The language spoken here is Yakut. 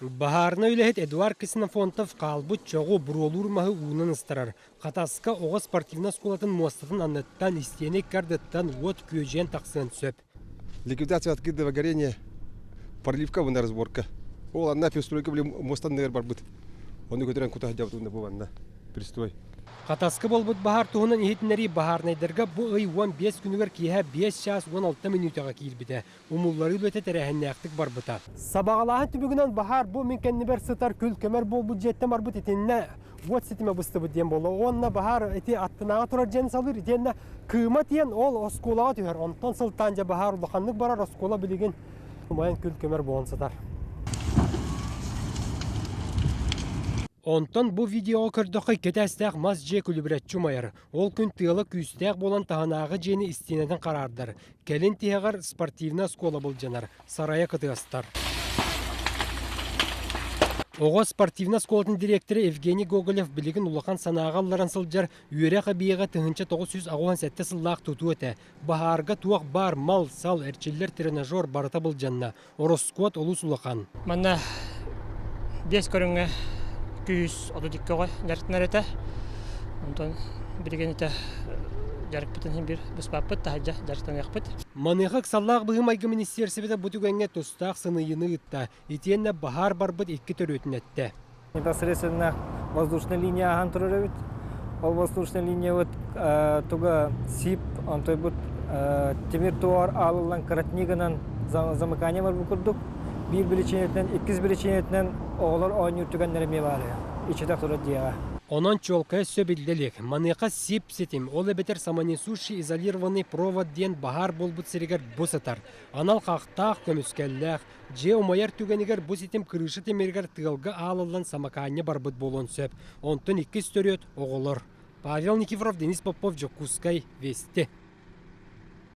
Баһаарынай үлэһит Эдуард Ксенофонтов хаалбыт чоҕу, буруолуур маһы уунан ыстарар. Хатаска оҕо спортивнай оскуолатын муостатын анныттан, истиэнэ икки ардыттан уот күөдьүйэн тахсыан сөп. Ликвидация открытого горения, проливка уонна разборка. Ол анна пристройка били муостанныгар барбыт. Ону көтөрөн кута сылдьабыт уонна бу манна пристрой. Хатаска буолбут баһаар туһунан иһитиннэрии баһаарынайдарга бу ый 15 күнүгэр киэһэ 5 чаас 16 мүнүүтэҕэ киирбитэ. Умулларыы үлэтэ тэрээһиннээхтик барбыта. Сабаҕалааһын түмүгүнэн баһаар бу мин кэннибэр сытар күл-көмөр буолбут дьиэттэн барбыт итиннэ уот ситимэ быстыбыт диэн буолла. Уонна баһаар ити аттынааҕы турар дьиэни салыыр итиэннэ кыыма тиэн ол оскуолаҕа түһэр. Онтон сылтаан дьэ баһаар улаханнык барар оскуола билигин умайан күл-көмөр буолан сытар. Онтон бу видеоҕа көрдөххө икки этээстээх мас дьиэ күлүбүрэччи умайар. Ол күн тыала күүстээх буолан таһынааҕы дьиэни истиэнэтин хараардар. Кэлин тиһэҕэр спортивнай оскуола былдьанар, сарайа кытыастар. Оҕо спортивнай оскуолатын дириэктэрэ Евгений Гоголев билигин улахан санааҕа ылларан сылдьар үөрэх эбийиэгэ 1987 сыллаах тутуу этэ. Баһаарга туох баар мал-сал, эрчиллэр тренажер барыта былдьанна. Ороскуот олус улахан. Манна биэс көрүҥҥэ күүс 32 оҕо дьарыктанар этэ. Онтон билигин итэ дьарыкпытын иһин биир быспаппыт, таһырдьа дьарыктаныахпыт. Маныаха ыксаллаах быһыы-майгы министиэрсибэтэ бу түгэҥҥэ тустаах сыныйыыны ыытта, итиэннэ баһаар барбыт икки төрүөтүн эттэ. Непосредственно воздушная линия ааһан турар эбит. Ол воздушная линиябыт туга СИП, онтойбут тимир туор аалыллан кратнигынан замыкание бар бу курдук. Биир биричиинэтинэн, иккис биричиинэтинэн оҕолор оонньуур түгэннэрэ эмиэ баар иччитэх турар дьиэҕэ. Онон чуолкай өссө биллэ илик. Маныаха СИП ситим, ол эбэтэр самонесущий изолированный провод диэн баһаар буолбут сиригэр бу сытар. Анал хахтаах, көмүскэллээх, Дьиэ умайар түгэнигэр бу ситим крыша тимиригэр тыалга аалыллан самокаанньа барбыт буолуон сөп. Онтон иккис төрүөт – оҕолор. Павел Никифоров, Денис Попов, Дьокуускай, Вести.